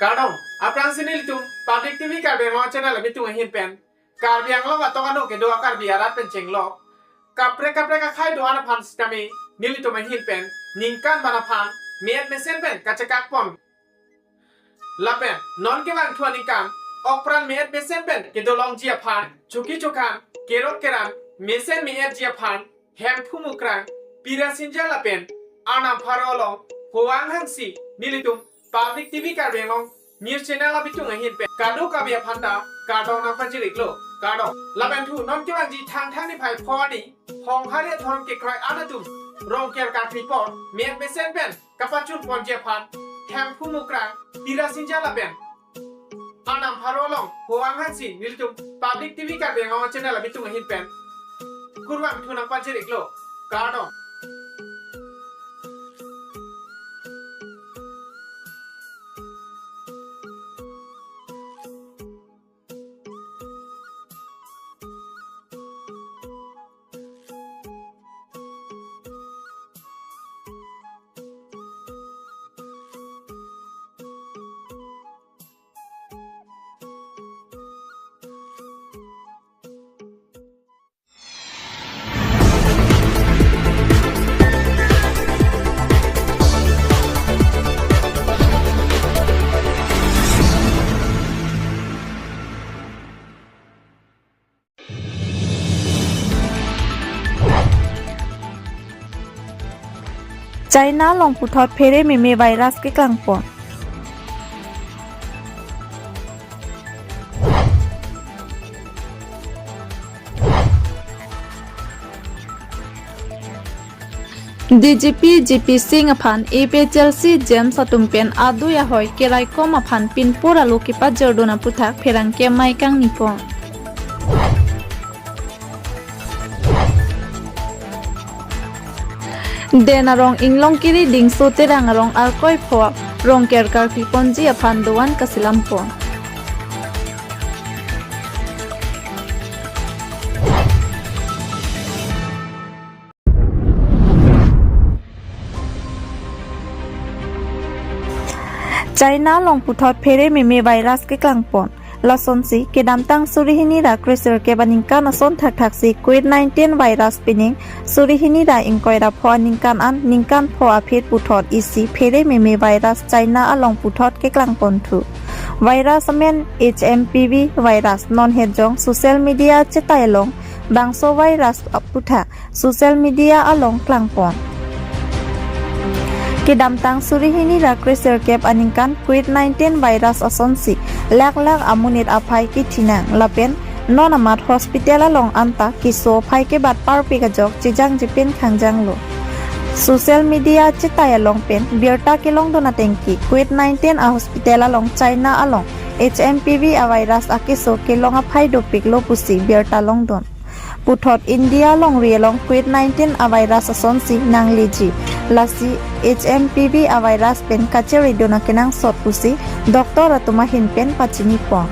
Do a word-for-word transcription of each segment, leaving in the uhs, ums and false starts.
Kardom, aphrangsi nelitum Public T V Karbi Anglong channel abitung ahin pen Karbi Anglong atok ano kedo a-Karbi arat pen chenglok kaprek kaprek akhai do-an aphan sitame nelitum ahin pen ningkan ban aphan me-et mesen pen kachekak pon. Lapen non kevangthu aningkan okpran me-et mesen pen kedolongji aphan choki chokhan, kerot keran, mesen me-etji aphan Hemphu Mukrang, Pirasinja lapen Arnam Pharo along ho-ang hangsi nelitum Public T V Karbi Anglong news channel abitung ahin pen kadokave aphan ta kardom nangpajir-iklo, kardom. Lapen thu non kevangji Thangthang niphai pho arni Honghari adhorom kekroi-an atum Rongker karkli apor me-et mesen pen kapachun ponji aphan Hemphu Mukrang, Pirasinja lapen Arnam Pharo along ho-ang hangsi nelitum Public T V Karbi Anglong channel abitung ahin pen kurvangthu nangpajir-iklo, kardom. China along puthot phere meme virus keklang pon. D G P G P Singh aphan A P H L C GEMS atum pen adui ahoi keraikom aphan pinpur alo kepajordun aputhak pherangke amei kangni pon. Den arong Inglongkiri Dingso Terang arong arkoi pho Rongker karkli ponji aphan do-an kaselam pon. China along puthot phere meme virus keklang pon. Lasonsi kedamtang suri hini ra kresirkep aningkan ason thakthaksi COVID nineteen virus pining suri hini ra ingkoi ra pho aningkan an ningkan pho aphi puthot isi phere meme virus China along puthot keklang ponthu. Virus amen H M P V virus non hetjong social media chetai along bangso virus aputhak social media along klangpon. Kedamtang suri hini ra kresirkep aningkan COVID nineteen virus asonsi lak lak amonit aphai kethinang lapen non amat hospital along anta keso aphai kebat parpik ajok chejangje pen khangjanglo. Social media chetai along pen birta kelongdun atengke COVID nineteen a hospital along China along H M P V a virus akeso kelong aphai dopiklo pusi birta longdun. Puthot India alongri along COVID nineteen a virus asonsi nangleji. Lasi H M P V a virus pen kacheridun akenangsot pusi doctor atum ahin pen pachini pon.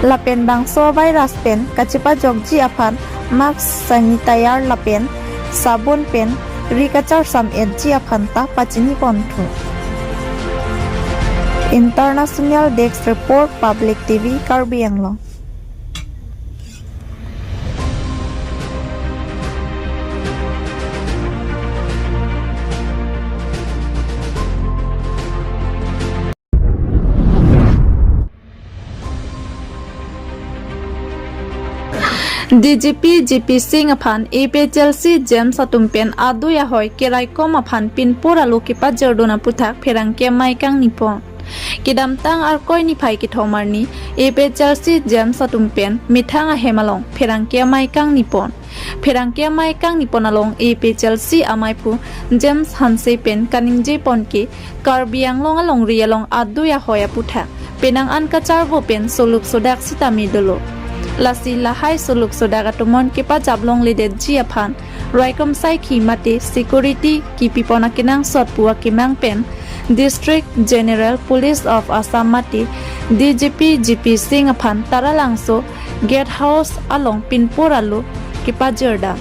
Lapen bangso virus pen kachepajokji aphan mask, sanitizer lapen sabun pen ri kacharsam etji aphan ta pachini ponthu. International Desk Report, Public T V, Karbi Anglong. D G P G P Singh aphan A P H L C GEMS atum pen adui ahoi keraikom aphan pinpur alo kepajordun aputhak pherangke amei kangni pon. Kedamtang Arkoi niphai kethom arni A P H L C GEMS atum pen methang ahem along pherangke amei kangni pon. Pherangke amei kangni pon along A P H L C ameiphu James Hanse pen kaningje ponke Karbi Anglong alongri along adui ahoi aputhak penang an kacharvo pen soluk sodak sitame dolo. Lasi lahai soluk sodak atomon kepajap longledetji aphan raikom saikhi mate security kipipon akenangsot pu akemang pen District General Police of Assam mate D G P G P Singh aphan Taralangso Guest House along pinpur alo kepajordam.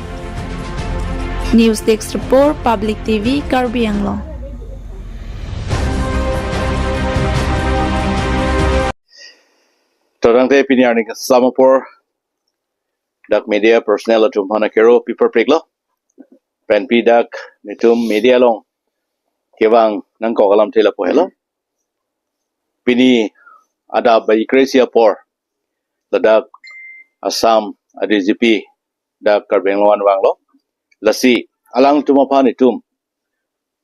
News Desk Report, Public T V, Karbi Anglong. Tangte pini arni kesam apor dak media personnel atum aphan akero pi parpiklo. Pen pi dak netum media along kevang nangkok alamthe lapu helo. Pini adap bai kre-isi apor ladak Assam a D G P dak Karbi Anglong an vanglo. Lasi alangtum aphan itum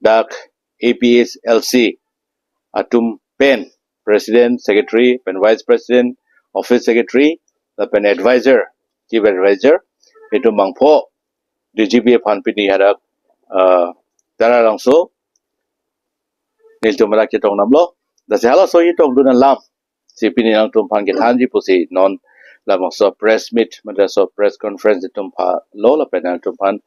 dak A P H L C atum pen President, Secretary, pen Vice President, Office Secretary, lapen Advisor, Chief Advisor, itum bangpho D G P aphan pini hadak, uh, Taralangso nelitum hadak chetong damlo. Lasi halaso chetongdun alam si pini nangtum aphan kethanji pusi non labangso press meet, mate laso press conference itum phalo, lapen nangtum aphan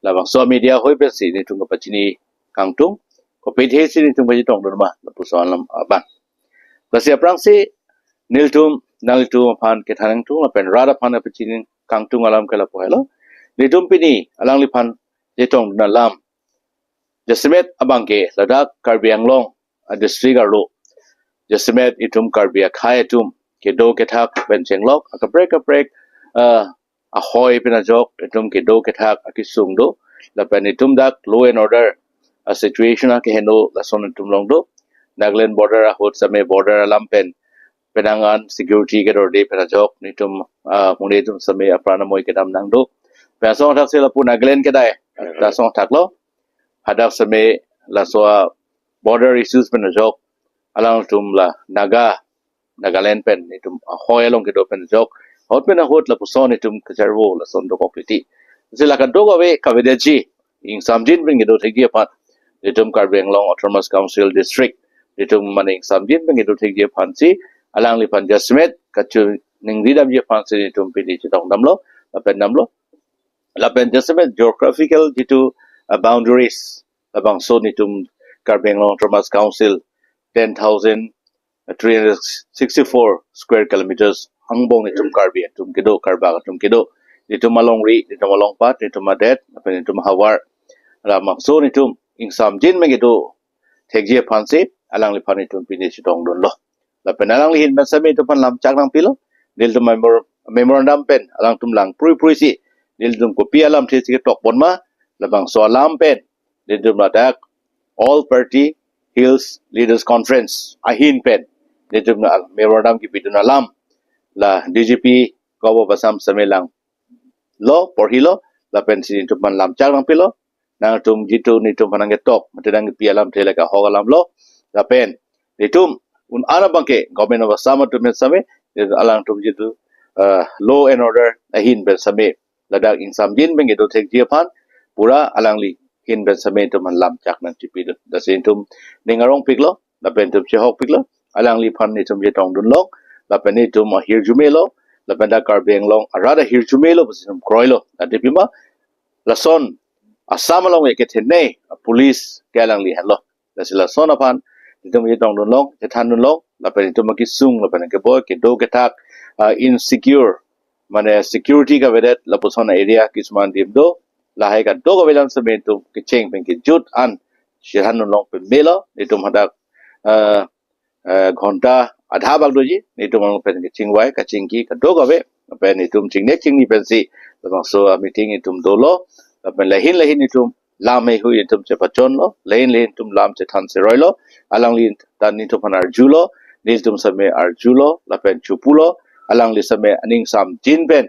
labangso media ahoi pensi netum kepachini kangtung, kopi athe si netum kachetongdun ma lapuson alam abang. Lasi aphrangsi nelitum nanglitum aphan kethan kangtung lapen rat aphan kepachini kangtung alam ke lapu helo. Netum pini alangliphan chetongdun alam jasemet abangke ladak Karbi Anglong a district arlo jasemet itum Karbi akhei atum kedo kethak pen chenglok akaprek kaprek, ah, ahoi pen ajok itum kedo kethak akesung do, lapen itum dak law and order a situation akeheno lason itum along do. Nagaland border ahut same border alam pen penang an security kedorde pen ajok netum, ah, monit atum same apran amoi kedam nangdo. Pen asong thak si lapu Nagaland kedai ta asong thaklo. Hadak same laso a border issues pen ajok alangtum la Naga, Nagaland pen itum ahoi along kedo pen ajok ahut pen ahut lapuson itum kacharvo lason dokok titi. Si la kadokave kavedetji ingsamjin pen kedo thekji aphan itum Karbi Anglong Autonomous Council District itum mane ingsamjin pen kedo thekji aphan si alangliphan jasemet kachiningri damji aphan si itum pini chetong damlo, lapen damlo. Lapen jasemet geographical jitu, uh, boundaries labangso netum Karbi Anglong Autonomous Council ten thousand three hundred sixty-four square kilometers angbong netum Karbi atum kedo, Karbak atum kedo. Netum alongri, netum alongpat, netum adet, lapen netum ahavar, labangso netum ingsamjin pen kedo thekji aphan si alangliphan itum pini chetongdunlo. Lapen alangli ahin pen same itum aphan lamchak nangpilo. Nelitum memor-, memorandum pen alangtum lang pruipruisi nelitum kopi alamthe si ketok pon ma, labangso alam pen nelitum ladak All Party Hills Leaders Conference ahin pen nelitum na memorandum kepidun alam la D G P Kobo Basam same langlo, porhilo, lapen si netum aphan lamchak nangpilo. Nangtum jitu netum aphan nangketok mate nangkepi alamthe lake ahok alamlo. Lapen netum un-an abangke Government of Assam atum pen same alangtum jitu, uh, law and order ahin pen same ladak ingsamjin pen kedo thekji aphan pura alangli ahin pen same itum aphan lamchak nangchipidun. Lasi itum ning arongpiklo, lapen itum chehokpiklo, alangliphan itum chetongdunlong, lapen itum ahirjumelo, lapen dak Karbi Anglong arat ahirjumelo pusi itum kroilo. Athe pima lason Assam along ekethenei police ke alangli henlo. Lasi lason aphan itum chetongdunlong, chethandunlong, lapen itum akesung, lapen keboi, kedo kethak, ah, insecure, mane security kavedet lapuson area kisuman adim do, lahai kadokave alam same itum kecheng pen kejut an chethandunlong pen melo, itum hadak, ah, eh, ghonta adha bak doji, netum along pen kachingvai, kachingki, kadokave, pen netum chingnek chingni pensi labangso a meeting itum dolo, lapen lahin lahin itum lam heihui itum chepachonlo, lahin lahin itum lam chethan cheroilo, alangli ta netum aphan arjulo, netum same arjulo, lapen chupulo, alangli same aning samjin pen,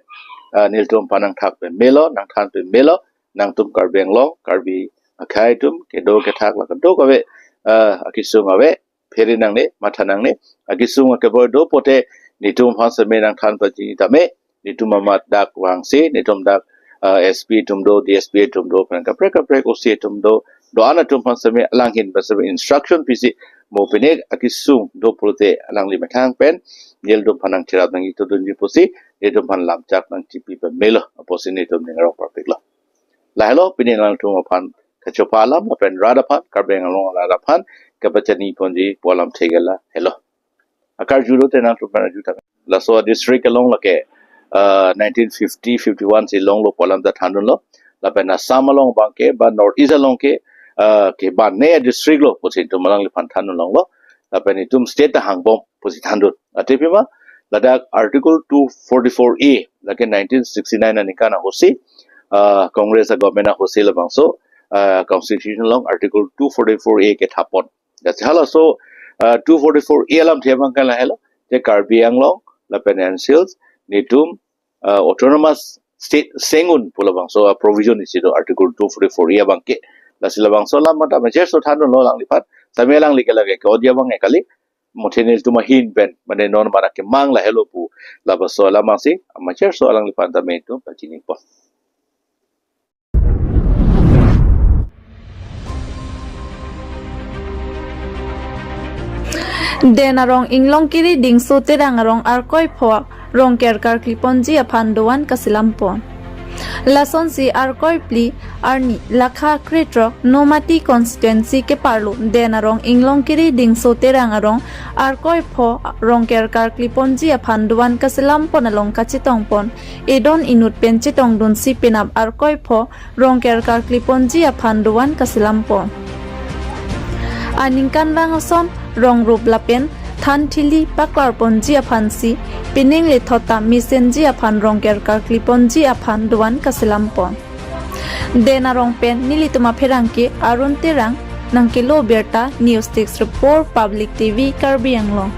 ah, netum aphan nangthak pen melo, nangthan pen melo, nangtum Karbi Anglong, Karbi akhei atum, kedo kethak la kadokave, ah, akesung ave, phere nangne, matha nangne, akesung akeboi do pote, netum aphan same nangthan pachini tame, netum amat dak vangsi, netum dak, ah, S P atum do, D S P atum do, pen kaprek kaprek O C atum do, do-an atum aphan same alang ahin pen same instruction pisi, mo pine akesung do pulote alangli methang pen, nelitum aphan nangcherap nangchitudunji pusi, netum aphan lamchak nangchipi pen melo, apotsi netum ning arong parpiklo. Lahelo, pini alangtum aphan kachopha alam, lapen rat aphan, Karbi Anglong arat aphan kepachini ponji pu alamthe ke lahelo. Akarju lote nangtum aphan arju tame. Laso district along lake, ah, nineteen fifty fifty-one si longlo pu alam ta thandunlo. Lapen Assam along abangke, ba North East along ke, ah, ke ba ne district lo pusi itum alangliphan thandunlonglo. Lapen itum state ta hangbom pusi thandun. Athe pima, ladak Article two forty-four A, lake nineteen sixty-nine aningkan ahutsi, ah, Congress a government ahutsi labangso, ah, constitution along Article two forty-four A kethapon. That's halaso, ah, two forty-four A alamthe abang ke lahelo, je Karbi Anglong lapen N C Hills netum, ah, autonomous state sengun pu labangso, ah, provision isi do Article two forty-four A abang ke. Lasi labangso alam mata majer so thandunlo alangliphan, tame alangli ke lake ke-ot abang ke kali, mothe nelitum ahin pen, mane non mana kemang lahelo pu labangso alam abangsi, majer so alangliphan tame itum pachinipon. Den arong Inglongkiri Dingso Terang arong Arkoi pho Rongker karkliponji aphan doan kasilampon. Lasonsi Arkoi phli arni lakha krethrok Nomati constituency keparlo Den arong Inglongkiri Dingso Terang arong Arkoi pho Rongker karkliponji aphan doan kasilampon along kachetongpon, edon inut pen chetongdunsi penap Arkoi pho Rongker karkliponji aphan doan kasilampon. Aningkanvang ason rong rup lapen than thili paklarponji aphansi, pining lethot ta mesenji aphan Rongker karkliponji aphan doan kasilampon. Den arong pen nelitum apherangke Arun Terang, nangkelo birta, News Desk Report, Public T V, Karbi Anglong.